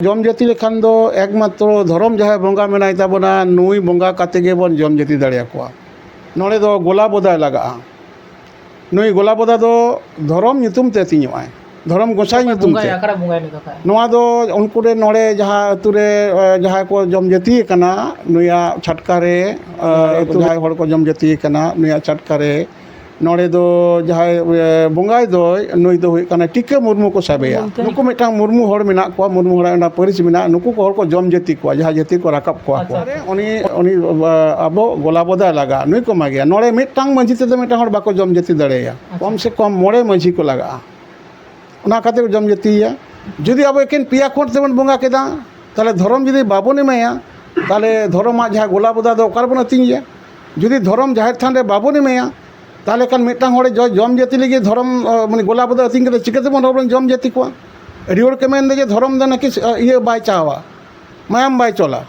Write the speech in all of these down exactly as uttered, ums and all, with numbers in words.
ᱡᱚᱢ ᱡᱟᱹᱛᱤ ᱞᱮᱠᱷᱟᱱ ᱫᱚ ᱮᱠᱢᱟᱛᱨᱚ ᱫᱷᱚᱨᱚᱢ ᱡᱟᱦᱟᱸᱭ ᱵᱚᱸᱜᱟ ᱢᱮᱱᱟᱭ ᱛᱟᱵᱚᱱᱟ, ᱱᱩᱭ ᱵᱚᱸᱜᱟ ᱠᱟᱛᱮ ᱜᱮᱵᱚᱱ ᱡᱚᱢ ᱡᱟᱹᱛᱤ ᱫᱟᱲᱮᱭᱟᱠᱚᱣᱟ᱾ ᱱᱚᱰᱮ ᱫᱚ ᱜᱚᱞᱟ ᱵᱚᱫᱟᱭ ᱞᱟᱜᱟᱜᱼᱟ᱾ ᱱᱩᱭ ᱜᱚᱞᱟ ᱵᱚᱫᱟ ᱫᱚ ᱫᱷᱚᱨᱚᱢ ᱧᱩᱛᱩᱢ ᱛᱮ ᱟᱹᱛᱤᱧᱚᱜᱼᱟᱭ, ᱫᱷᱚᱨᱚᱢ ᱜᱚᱸᱥᱟᱭ ᱧᱩᱛᱩᱢ ᱛᱮ᱾ ᱚᱠᱟᱨᱮ ᱵᱚᱸᱜᱟᱭ ᱱᱩᱭ ᱫᱚ ᱠᱷᱟᱡ? ᱱᱚᱣᱟ ᱫᱚ ᱩᱱᱠᱩ ᱨᱮ ᱱᱚᱰᱮ ᱡᱟᱦᱟᱸ ᱟᱹᱛᱩ ᱨᱮ, ᱮ, ᱡᱟᱦᱟᱸᱭ ᱠᱚ ᱡᱚᱢ ᱡᱟᱹᱛᱤ ᱟᱠᱟᱱᱟ, ᱱᱩᱭᱟᱜ ᱪᱷᱟᱴᱠᱟ ᱨᱮ, ᱮ, ᱡᱟᱦᱟᱸᱭ ᱦᱚᱲ ᱠᱚ ᱡᱚᱢ ᱡᱟᱹᱛᱤ ᱟᱠᱟᱱᱟ, ᱱᱩᱭᱟᱜ ᱪᱷᱟᱴᱠᱟ ᱨᱮ ᱱᱚᱰᱮ ᱫᱚ ᱡᱟᱦᱟᱸᱭ, ᱮ, ᱵᱚᱸᱜᱟᱭ ᱫᱚᱭ, ᱱᱩᱭ ᱫᱚ ᱦᱩᱭᱩᱜ ᱠᱟᱱᱟ ᱴᱤᱠᱟᱹ ᱢᱩᱨᱢᱩ ᱠᱚ ᱥᱟᱵᱮᱭᱟ᱾ ᱵᱚᱞᱛᱮ? ᱱᱩᱠᱩ ᱢᱤᱫᱴᱟᱝ ᱢᱩᱨᱢᱩ ᱦᱚᱲ ᱢᱮᱱᱟᱜ ᱠᱚᱣᱟ, ᱢᱩᱨᱢᱩ ᱦᱚᱲᱟᱜ ᱚᱱᱟ ᱯᱟᱹᱨᱤᱥ ᱢᱮᱱᱟᱜᱼᱟ, ᱱᱩᱠᱩ ᱠᱚ ᱦᱚᱲ ᱠᱚ ᱡᱚᱢ ᱡᱟᱹᱛᱤ ᱠᱚᱣᱟ, ᱡᱟᱦᱟᱸ ᱡᱟᱹᱛᱤ ᱠᱚ ᱨᱟᱠᱟᱵ ᱠᱚᱣᱟ ᱠᱚ᱾ ᱟᱪᱪᱷᱟ, ᱟᱪᱪᱷᱟ᱾ ᱩᱱᱤ, ᱩᱱᱤ, ᱟ, ᱟᱵᱚ ᱜᱚᱞᱟ ᱵᱚᱫᱟ ᱞᱟᱜᱟ, ᱱᱩᱭ ᱠᱚ ᱮᱢᱟ ᱜᱮᱭᱟ᱾ ᱱᱚᱰᱮ ᱢᱤᱫᱴᱟᱝ ᱢᱟᱹᱡᱷᱤ ᱛᱮᱫᱚ ᱢᱤᱫᱴᱟᱝ ᱦᱚᱲ ᱵᱟᱠᱚ ᱡᱚᱢ ᱡᱟᱹᱛᱤ ᱫᱟᱲᱮᱭᱟᱭᱟ᱾ ᱟᱪᱪᱷᱟ᱾ ᱠᱚᱢ ᱥᱮ ᱠᱚᱢ ᱢᱚᱬᱮ ᱢᱟᱹᱡᱷᱤ ᱠᱚ ᱞᱟᱜᱟᱜᱼᱟ᱾ ᱚᱱᱟ ᱠᱷᱟᱹᱛᱤᱨ ᱡᱚᱢ ᱡᱟᱹᱛᱤᱭᱮᱭᱟ᱾ ᱡᱩᱫᱤ ᱟᱵᱚ ᱮᱠᱮᱱ ᱯᱮᱭᱟ ᱠᱷᱚᱸᱰ ᱛᱮᱵᱚᱱ ᱵᱚᱸᱜᱟ ᱠᱮᱫᱟ, ᱛᱟᱦᱚᱞᱮ ᱫᱷᱚᱨᱚᱢ ᱡᱩᱫᱤ ᱵᱟᱵᱚᱱ ᱮᱢᱟᱭᱟ, ᱛᱟᱦᱚᱞᱮ ᱫᱷᱚᱨᱚᱢᱟᱜ ᱡᱟᱦᱟᱸ ᱜᱚᱞᱟ ᱵᱚᱫᱟ ᱫᱚ ᱚᱠᱟ ᱨᱮᱵᱚᱱ ᱟᱹᱛᱤᱧᱮᱭᱟ? ᱡᱩᱫᱤ ᱫᱷᱚᱨᱚᱢ ᱡᱟᱦᱮᱨ ᱛᱷᱟᱱ ᱨᱮ ᱵᱟᱵᱚᱱ ᱮᱢᱟᱭᱟ, ᱛᱟᱦᱚᱞᱮ ᱠᱷᱟᱱ ᱢᱤᱫᱴᱟᱝ ᱦᱚᱲᱮ ᱡᱚ-, ᱡᱚᱢ ᱡᱟᱹᱛᱤ ᱞᱟᱹᱜᱤᱫ ᱫᱷᱚᱨᱚᱢ, ᱚ, ᱢᱟᱱᱮ ᱜᱚᱞᱟ ᱵᱚᱫᱟ ᱟᱹᱛᱤᱧ ᱠᱟᱛᱮ ᱪᱤᱠᱟᱹ ᱛᱮᱵᱚᱱ ᱦᱚᱲ ᱵᱚᱱ ᱡᱚᱢ ᱡᱟᱹᱛᱤ ᱠᱚᱣᱟ? ᱟᱹᱰᱤ ᱦᱚᱲ ᱠᱚ ᱢᱮᱱᱫᱟ ᱡᱮ ᱫᱷᱚᱨᱚᱢ ᱫᱚ ᱱᱟᱠᱤ, ᱚ, ᱤᱭᱟᱹ ᱵᱟᱭ ᱪᱟᱣᱟ, ᱢᱟᱭᱟᱢ ᱵᱟᱭ ᱪᱚᱞᱟ᱾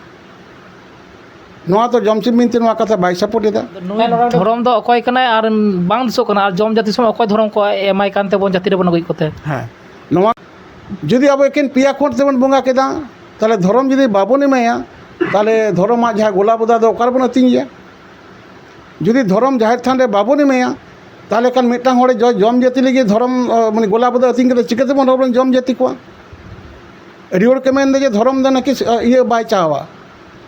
ᱱᱚᱣᱟ ᱫᱚ ᱡᱚᱢᱥᱤᱢ ᱵᱤᱱᱛᱤ ᱱᱚᱣᱟ ᱠᱟᱛᱷᱟ ᱵᱟᱭ ᱥᱟᱯᱳᱨᱴ ᱮᱫᱟ᱾ ᱱᱩᱭ ᱫᱷᱚᱨᱚᱢ ᱫᱚ ᱚᱠᱚᱭ ᱠᱟᱱᱟᱭ ᱟᱨ ᱵᱟᱝ ᱫᱤᱥᱟᱹᱜ ᱠᱟᱱᱟ, ᱟᱨ ᱡᱚᱢ ᱡᱟᱹᱛᱤ ᱥᱚᱢᱚᱭ ᱚᱠᱚᱭ ᱫᱷᱚᱨᱚᱢ ᱠᱚ ᱮᱢᱟᱭ ᱠᱟᱱ ᱛᱮᱵᱚᱱ ᱡᱟᱹᱛᱤ ᱨᱮᱵᱚᱱ ᱟᱹᱜᱩᱭᱮᱫ ᱠᱚᱛᱮ? ᱦᱮᱸ, ᱱᱚᱣᱟ ᱡᱩᱫᱤ ᱟᱵᱚ ᱮᱠᱮᱱ ᱯᱮᱭᱟ ᱠᱷᱚᱸᱰ ᱛᱮᱵᱚᱱ ᱵᱚᱸᱜᱟ ᱠᱮᱫᱟ, ᱛᱟᱦᱚᱞᱮ ᱫᱷᱚᱨᱚᱢ ᱡᱩᱫᱤ ᱵᱟᱵᱚᱱ ᱮᱢᱟᱭᱟ, ᱛᱟᱦᱚᱞᱮ ᱫᱷᱚᱨᱚᱢᱟᱜ ᱡᱟᱦᱟᱸ ᱜᱚᱞᱟ ᱵᱚᱫᱟ ᱫᱚ ᱚᱠᱟ ᱨᱮᱵᱚᱱ ᱟᱹᱛᱤᱧᱮᱭᱟ? ᱡᱩᱫᱤ ᱫᱷᱚᱨᱚᱢ ᱡᱟᱦᱮᱨ ᱛᱷᱟᱱ ᱨᱮ ᱵᱟᱵᱚᱱ ᱮᱢᱟᱭᱟ, ᱛᱟᱦᱚᱞᱮ ᱠᱷᱟᱱ ᱢᱤᱫᱴᱟᱝ ᱦᱚᱲᱮ ᱡᱚ-, ᱡᱚᱢ ᱡᱟᱹᱛᱤ ᱞᱟᱹᱜᱤᱫ ᱫᱷᱚᱨᱚᱢ, ᱚ, ᱢᱟᱱᱮ ᱜᱚᱞᱟ ᱵᱚᱫᱟ ᱟᱹᱛᱤᱧ ᱠᱟᱛᱮ ᱪᱤᱠᱟᱹ ᱛᱮᱵᱚᱱ ᱦᱚᱲ ᱵᱚᱱ ᱡᱚᱢ ᱡᱟᱹᱛᱤ ᱠᱚᱣᱟ? ᱟᱹᱰᱤ ᱦᱚᱲ ᱠᱚ ᱢᱮᱱᱫᱟ ᱡᱮ ᱫᱷᱚᱨᱚᱢ ᱫᱚ ᱱᱟᱠᱤ, ᱤᱭᱟᱹ ᱵᱟᱭ ᱪᱟᱣᱟ,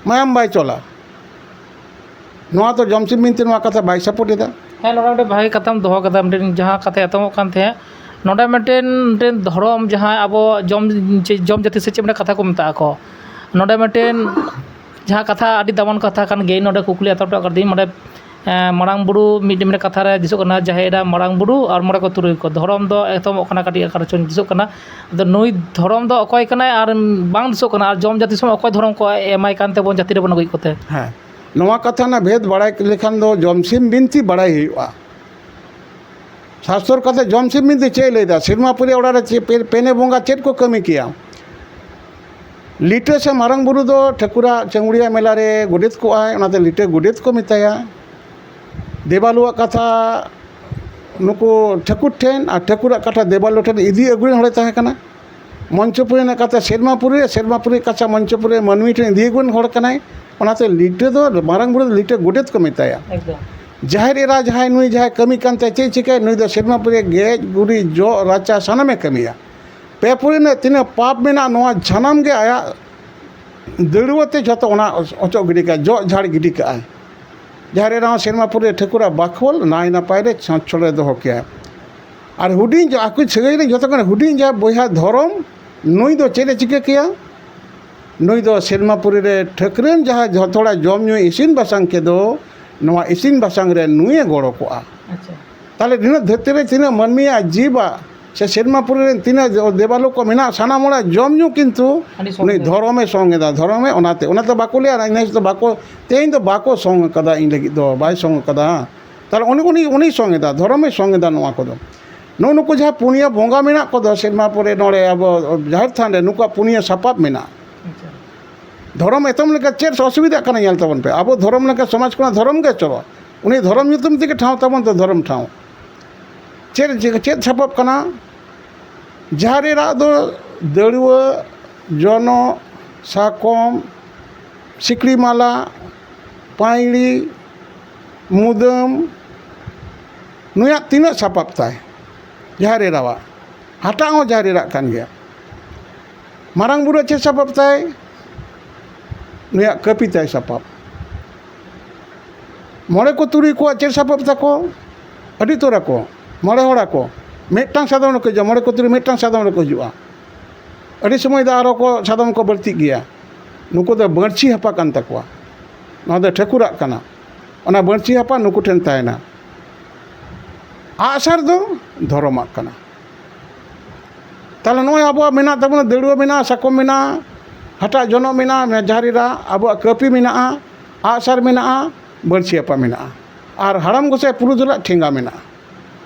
ᱢᱟᱭᱟᱢ ᱵᱟᱭ ᱪᱚᱞᱟ᱾ ᱱᱚᱣᱟ ᱫᱚ ᱡᱚᱢᱥᱤᱢ ᱵᱤᱱᱛᱤ ᱱᱚᱣᱟ ᱠᱟᱛᱷᱟ ᱵᱟᱭ ᱥᱟᱯᱳᱨᱴ ᱮᱫᱟ᱾ ᱦᱮᱸ, ᱱᱚᱰᱮ ᱢᱤᱫᱴᱮᱱ ᱵᱷᱟᱜᱮ ᱠᱟᱛᱷᱟᱢ ᱫᱚᱦᱚ ᱠᱟᱫᱟ, ᱢᱤᱫᱴᱮᱱ ᱡᱟᱦᱟᱸ ᱠᱟᱛᱷᱟ ᱮᱛᱚᱢᱚᱜ ᱠᱟᱱ ᱛᱟᱦᱮᱸᱫ, ᱱᱚᱰᱮ ᱢᱤᱫᱴᱮᱱ, ᱢᱤᱫᱴᱮᱱ ᱫᱷᱚᱨᱚᱢ ᱡᱟᱦᱟᱸ ᱟᱵᱚ ᱡᱚᱢ, ᱡᱮ ᱡᱚᱢ ᱡᱟᱹᱛᱤ ᱥᱮ ᱪᱮᱫ ᱢᱤᱫᱴᱮᱱ ᱠᱟᱛᱷᱟ ᱠᱚ ᱢᱮᱛᱟᱜᱼᱟ ᱠᱚ, ᱱᱚᱰᱮ ᱢᱤᱫᱴᱮᱱ ᱡᱟᱦᱟᱸ ᱠᱟᱛᱷᱟ ᱟᱹᱰᱤ ᱫᱟᱢᱟᱱ ᱠᱟᱛᱷᱟ ᱠᱟᱱ ᱜᱮ, ᱱᱚᱰᱮ ᱠᱩᱠᱞᱤ ᱟᱛᱚᱨ ᱦᱚᱴᱚ ᱠᱟᱫᱤᱧ, ᱢᱟᱱᱮ, ᱮᱸ, ᱢᱟᱨᱟᱝ ᱵᱩᱨᱩ ᱢᱤᱫᱴᱮᱱ, ᱢᱤᱫᱴᱮᱱ ᱠᱟᱛᱷᱟ ᱨᱮ ᱫᱤᱥᱟᱹᱜ ᱠᱟᱱᱟ, ᱡᱟᱦᱮᱨ ᱮᱨᱟ, ᱢᱟᱨᱟᱝ ᱵᱩᱨᱩ ᱟᱨ ᱢᱚᱬᱮ ᱠᱚ ᱛᱩᱨᱩᱭ ᱠᱚ, ᱫᱷᱚᱨᱚᱢ ᱫᱚ ᱮᱛᱚᱢᱚᱜ ᱠᱟᱱᱟ ᱠᱟᱹᱴᱤᱡ ᱟᱠᱟᱨ ᱪᱚᱝ ᱫᱤᱥᱟᱹᱜ ᱠᱟᱱᱟ᱾ ᱟᱫᱚ ᱱᱩᱭ ᱫᱷᱚᱨᱚᱢ ᱫᱚ ᱚᱠᱚᱭ ᱠᱟᱱᱟᱭ ᱟᱨ ᱵᱟᱝ ᱫᱤᱥᱟᱹᱜ ᱠᱟᱱᱟ, ᱟᱨ ᱡᱚᱢ ᱡᱟᱹᱛᱤ ᱥᱚᱢᱚᱭ ᱚᱠᱚᱭ ᱫᱷᱚᱨᱚᱢ ᱠᱚ ᱮᱢᱟᱭ ᱠᱟᱱ ᱛᱮᱵᱚᱱ ᱡᱟᱹᱛᱤ ᱨᱮᱵᱚᱱ ᱟᱹᱜᱩᱭᱮᱫ ᱠᱚᱛᱮ? ᱦᱮᱸ, ᱱᱚᱣᱟ ᱠᱟᱛᱷᱟ ᱨᱮᱱᱟᱜ ᱵᱷᱮᱫᱽ ᱵᱟᱲᱟᱭ ᱞᱮᱠᱷᱟᱱ ᱫᱚ ᱡᱚᱢᱥᱤᱢ ᱵᱤᱱᱛᱤ ᱵᱟᱲᱟᱭ ᱦᱩᱭᱩᱜᱼᱟ᱾ ᱥᱟᱥᱛᱚᱨ ᱠᱟᱛᱮ ᱡᱚᱢᱥᱤᱢ ᱵᱤᱱᱛᱤ ᱪᱮᱫ ᱮ ᱞᱟᱹᱭᱫᱟ? ᱥᱮᱨᱢᱟ ᱯᱩᱨᱤ ᱚᱲᱟᱜ ᱨᱮ ᱪᱮᱫ ᱯᱮ-, ᱯᱮᱱᱮ ᱵᱚᱸᱜᱟ ᱪᱮᱫ ᱠᱚ ᱠᱟᱹᱢᱤ ᱠᱮᱭᱟ? ᱞᱤᱴᱟᱹ ᱥᱮ ᱢᱟᱨᱟᱝ ᱵᱩᱨᱩ ᱫᱚ ᱴᱷᱟᱹᱠᱩᱨᱟᱜ ᱪᱟᱹᱝᱜᱩᱲᱤᱭᱟ ᱢᱮᱞᱟ ᱨᱮ ᱜᱚᱰᱮᱛ ᱠᱚᱜᱼᱟᱭ, ᱚᱱᱟᱛᱮ ᱞᱤᱴᱟᱹ ᱜᱚᱰᱮᱛ ᱠᱚ ᱢᱮᱛᱟᱭᱟ᱾ ᱫᱮᱵᱟᱞᱩᱣᱟᱜ ᱠᱟᱛᱷᱟ ᱱᱩᱠᱩ ᱴᱷᱟᱹᱠᱩᱨ ᱴᱷᱮᱱ ᱟᱨ ᱴᱷᱟᱹᱠᱩᱨᱟᱜ ᱠᱟᱛᱷᱟ ᱫᱮᱵᱟᱞᱩ ᱴᱷᱮᱱ ᱤᱫᱤ ᱟᱹᱜᱩ ᱨᱮᱱ ᱦᱚᱲᱮ ᱛᱟᱦᱮᱸ ᱠᱟᱱᱟ᱾ ᱢᱚᱧᱪᱚᱯᱩᱨᱤ ᱨᱮᱱᱟᱜ ᱠᱟᱛᱷᱟ ᱥᱮᱨᱢᱟᱯᱩᱨᱤ ᱨᱮ, ᱥᱮᱨᱢᱟᱯᱩᱨᱤ ᱨᱮᱱᱟᱜ ᱠᱟᱛᱷᱟ ᱢᱚᱧᱪᱚᱯᱩᱨᱤ ᱨᱮ ᱢᱟᱹᱱᱢᱤ ᱴᱷᱮᱱ ᱤᱫᱤᱭᱟᱵᱚᱱ ᱦᱚᱲ ᱠᱟᱱᱟᱭ᱾ ᱚᱱᱟᱛᱮ ᱞᱤᱴᱟᱹ ᱫᱚ ᱢᱟᱨᱟᱝ ᱵᱩᱨᱩ ᱫᱚ ᱞᱤᱴᱟᱹ ᱜᱚᱰᱮᱛ ᱠᱚ ᱢᱮᱛᱟᱭᱟ᱾ ᱮᱠᱫᱚᱢ᱾ ᱡᱟᱦᱮᱨ ᱮᱨᱟ ᱡᱟᱦᱟᱸᱭ, ᱱᱩᱭ ᱡᱟᱦᱟᱸᱭ ᱠᱟᱹᱢᱤ ᱠᱟᱱ ᱛᱟᱭᱟ, ᱪᱮᱫ ᱪᱤᱠᱟᱹᱭ, ᱱᱩᱭ ᱫᱚ ᱥᱮᱨᱢᱟᱯᱩᱨᱤ ᱨᱮ ᱜᱮᱡ ᱜᱩᱨᱤᱡ ᱡᱚᱜ ᱨᱟᱪᱟ ᱥᱟᱱᱟᱢᱮ ᱠᱟᱹᱢᱤᱭᱟ᱾ ᱯᱮ ᱯᱩᱨᱤ ᱨᱮᱱᱟᱜ ᱛᱤᱱᱟᱹᱜ ᱯᱟᱯ ᱢᱮᱱᱟᱜᱼᱟ, ᱱᱚᱣᱟ ᱥᱟᱱᱟᱢ ᱜᱮ ᱟᱭᱟᱜ ᱫᱟᱹᱲᱩᱣᱟᱹ ᱛᱮ ᱡᱷᱚᱛᱚ ᱚᱱᱟ ᱚᱪᱚᱜ ᱜᱤᱰᱤ ᱠᱟᱜᱼᱟ, ᱡᱚᱜ ᱡᱷᱟᱲ ᱜᱤᱰᱤ ᱠᱟᱜᱼᱟᱭ᱾ ᱡᱟᱦᱮᱨ ᱮᱨᱟ ᱦᱚᱸ ᱥᱮᱨᱢᱟᱯᱩᱨᱤ ᱨᱮ ᱴᱷᱟᱹᱠᱩᱨᱟᱜ ᱵᱟᱠᱷᱳᱞ ᱱᱟᱭ ᱱᱟᱯᱟᱭ ᱨᱮ ᱪᱷᱚᱸᱪ ᱪᱷᱚᱲᱮ ᱫᱚᱦᱚ ᱠᱮᱭᱟ᱾ ᱟᱨ ᱦᱩᱰᱤᱧ ᱡᱚ-, ᱟᱠᱚ ᱥᱟᱹᱜᱟᱹᱭ ᱨᱮᱱ ᱡᱷᱚᱛᱚ ᱠᱷᱚᱱ ᱦᱩᱰᱤᱧ ᱡᱟᱦᱟᱸᱭ ᱵᱚᱭᱦᱟ ᱫᱷᱚᱨᱚᱢ, ᱱᱩᱭ ᱫᱚ ᱪᱮᱫ ᱮ ᱪᱤᱠᱟᱹ ᱠᱮᱭᱟ? ᱱᱩᱭ ᱫᱚ ᱥᱮᱨᱢᱟᱯᱩᱨᱤ ᱨᱮ ᱴᱷᱟᱹᱠᱨᱟᱹᱱ ᱡᱟᱦᱟᱸ ᱡᱷᱚᱛᱚ ᱦᱚᱲᱟᱜ ᱡᱚᱢ ᱧᱩ ᱤᱥᱤᱱ ᱵᱟᱥᱟᱝ ᱠᱮᱫᱚ, ᱱᱚᱣᱟ ᱤᱥᱤᱱ ᱵᱟᱥᱟᱝ ᱨᱮ ᱱᱩᱭᱮ ᱜᱚᱲᱚ ᱠᱚᱜᱼᱟ᱾ ᱟᱪᱪᱷᱟ᱾ ᱛᱟᱦᱞᱮ ᱱᱤᱱᱟᱹᱜ ᱫᱷᱟᱹᱨᱛᱤ ᱨᱮ ᱛᱤᱱᱟᱹᱜ ᱢᱟᱹᱱᱢᱤᱭᱟᱜ ᱡᱤᱵᱟᱜ ᱥᱮ ᱥᱮᱨᱢᱟᱯᱩᱨᱤ ᱨᱮᱱ ᱛᱤᱱᱟᱹᱜ ᱫᱮᱵᱟᱞᱳᱠ ᱠᱚ ᱢᱮᱱᱟᱜ, ᱥᱟᱱᱟᱢ ᱦᱚᱲᱟᱜ ᱡᱚᱢ ᱧᱩ ᱠᱤᱱᱛᱩ ᱟᱹᱰᱤ ᱥᱚᱝᱜᱮ᱾ ᱩᱱᱤ ᱫᱷᱚᱨᱚᱢᱮ ᱥᱚᱝ ᱮᱫᱟ, ᱫᱷᱚᱨᱚᱢᱮ, ᱚᱱᱟᱛᱮ, ᱚᱱᱟᱛᱮ ᱵᱟᱠᱚ ᱞᱟᱹᱭᱟ, ᱱᱮᱥ ᱫᱚ ᱵᱟᱠᱚ, ᱛᱮᱦᱮᱧ ᱫᱚ ᱵᱟᱠᱚ ᱥᱚᱝ ᱟᱠᱟᱫᱟ, ᱤᱧ ᱞᱟᱹᱜᱤᱫ ᱫᱚ ᱵᱟᱭ ᱥᱚᱝ ᱟᱠᱟᱫᱟ᱾ ᱛᱟᱦᱞᱮ ᱩᱱᱤ, ᱩᱱᱤ, ᱩᱱᱤ ᱥᱚᱝ ᱮᱫᱟ, ᱫᱷᱚᱨᱚᱢᱮ ᱥᱚᱝ ᱮᱫᱟ ᱱᱚᱣᱟ ᱠᱚᱫᱚ᱾ ᱱᱩᱜᱼᱩ ᱱᱩᱠᱩ ᱡᱟᱦᱟᱸ ᱯᱩᱱᱭᱟᱹ ᱵᱚᱸᱜᱟ ᱢᱮᱱᱟᱜ ᱠᱚᱫᱚ ᱥᱮᱨᱢᱟᱯᱩᱨᱤ ᱱᱚᱰᱮ ᱟᱵᱚ ᱡᱟᱦᱮᱨ ᱛᱷᱟᱱ ᱨᱮ, ᱱᱩᱠᱩᱣᱟᱜ ᱯᱩᱱᱭᱟᱹ ᱥᱟᱯᱟᱵ ᱢᱮᱱᱟᱜᱼᱟ᱾ ᱟᱪᱪᱷᱟ᱾ ᱫᱷᱚᱨᱚᱢ ᱮᱛᱚᱢ ᱞᱮᱠᱟ ᱪᱮᱫ ᱚᱥᱩᱵᱤᱫᱷᱟᱜ ᱠᱟᱱᱟ? ᱧᱮᱞ ᱛᱟᱵᱚᱱ ᱯᱮ, ᱟᱵᱚ ᱫᱷᱚᱨᱚᱢ ᱞᱮᱠᱟ ᱥᱚᱢᱟᱡᱽ ᱠᱷᱚᱱᱟᱜ ᱫᱷᱚᱨᱚᱢ ᱜᱮ ᱪᱚᱞᱚ, ᱩᱱᱤ ᱫᱷᱚᱨᱚᱢ ᱧᱩᱛᱩᱢ ᱛᱮᱜᱮ ᱴᱷᱟᱶ ᱛᱟᱵᱚᱱ ᱫᱚ, ᱫᱷᱚᱨᱚᱢ ᱴᱷᱟᱶ᱾ ᱪᱮᱫ, ᱪᱮᱫ ᱥᱟᱯᱟᱵ ᱠᱟᱱᱟ? ᱡᱟᱦᱮᱨ ᱮᱨᱟᱜ ᱫᱚ ᱫᱟᱹᱲᱩᱣᱟᱹ, ᱡᱚᱱᱚᱜ, ᱥᱟᱠᱚᱢ, ᱥᱤᱠᱲᱤ ᱢᱟᱞᱟ, ᱯᱟᱹᱭᱲᱤ, ᱢᱩᱫᱟᱹᱢ, ᱱᱩᱭᱟᱜ ᱛᱤᱱᱟᱹᱜ ᱥᱟᱯᱟᱵ ᱛᱟᱭ? ᱡᱟᱦᱮᱨ ᱮᱨᱟᱣᱟᱜ ᱦᱟᱴᱟᱜ ᱦᱚᱸ ᱡᱟᱦᱮᱨ ᱮᱨᱟᱜ ᱠᱟᱱ ᱜᱮᱭᱟ᱾ ᱢᱟᱨᱟᱝ ᱵᱩᱨᱩᱣᱟᱜ ᱪᱮᱫ ᱥᱟᱯᱟᱵ ᱛᱟᱭ? ᱱᱩᱭᱟᱜ ᱠᱟᱹᱯᱤ ᱛᱟᱭ ᱥᱟᱯᱟᱵ᱾ ᱢᱚᱬᱮ ᱠᱚ ᱛᱩᱨᱩᱭ ᱠᱚᱣᱟᱜ ᱪᱮᱫ ᱥᱟᱯᱟᱵ ᱛᱟᱠᱚ? ᱟᱹᱰᱤ ᱩᱛᱟᱹᱨ ᱟᱠᱚ, ᱢᱚᱬᱮ ᱦᱚᱲ ᱟᱠᱚ, ᱢᱤᱫᱴᱟᱝ ᱥᱟᱫᱚᱢ ᱨᱮᱠᱚ ᱦᱤᱡᱩᱜᱼᱟ, ᱢᱚᱬᱮ ᱠᱚ ᱛᱩᱨᱩᱭ ᱢᱤᱫᱴᱟᱝ ᱥᱟᱫᱚᱢ ᱨᱮᱠᱚ ᱦᱤᱡᱩᱜᱼᱟ᱾ ᱟᱹᱰᱤ ᱥᱚᱢᱚᱭ ᱫᱚ ᱟᱨᱚ ᱠᱚ ᱥᱟᱫᱚᱢ ᱠᱚ ᱵᱟᱹᱲᱛᱤᱜ ᱜᱮᱭᱟ᱾ ᱱᱩᱠᱩ ᱫᱚ ᱵᱟᱹᱲᱥᱤ ᱦᱟᱯᱟ ᱠᱟᱱ ᱛᱟᱠᱚᱣᱟ, ᱱᱚᱣᱟ ᱫᱚ ᱴᱷᱟᱹᱠᱩᱨᱟᱜ ᱠᱟᱱᱟ᱾ ᱚᱱᱟ ᱵᱟᱹᱲᱥᱤ ᱦᱟᱯᱟ ᱱᱩᱠᱩ ᱴᱷᱮᱱ ᱛᱟᱦᱮᱱᱟ᱾ ᱟᱜᱼᱥᱟᱨ ᱫᱚ ᱫᱷᱚᱨᱚᱢᱟᱜ ᱠᱟᱱᱟ᱾ ᱛᱟᱦᱞᱮ ᱱᱚᱜᱼᱚᱭ ᱟᱵᱚᱣᱟᱜ ᱢᱮᱱᱟᱜ ᱛᱟᱵᱚᱱᱟ, ᱫᱟᱹᱲᱩᱣᱟᱹ ᱢᱮᱱᱟᱜᱼᱟ, ᱥᱟᱠᱚᱢ ᱢᱮᱱᱟᱜᱼᱟ, ᱦᱟᱴᱟᱜ ᱡᱚᱱᱚᱜ ᱢᱮᱱᱟᱜᱼᱟ, ᱡᱟᱦᱮᱨ ᱮᱨᱟ, ᱟᱵᱚᱣᱟᱜ ᱠᱟᱹᱯᱤ ᱢᱮᱱᱟᱜᱼᱟ, ᱟᱜᱼᱥᱟᱨ ᱢᱮᱱᱟᱜᱼᱟ, ᱵᱟᱹᱲᱥᱤ ᱦᱟᱯᱟ ᱢᱮᱱᱟᱜᱼᱟ, ᱟᱨ ᱦᱟᱲᱟᱢ ᱜᱚᱸᱥᱟᱭ ᱯᱩᱨᱩᱫᱷᱩᱞᱟᱜ ᱴᱷᱮᱸᱜᱟ ᱢᱮᱱᱟᱜᱼᱟ,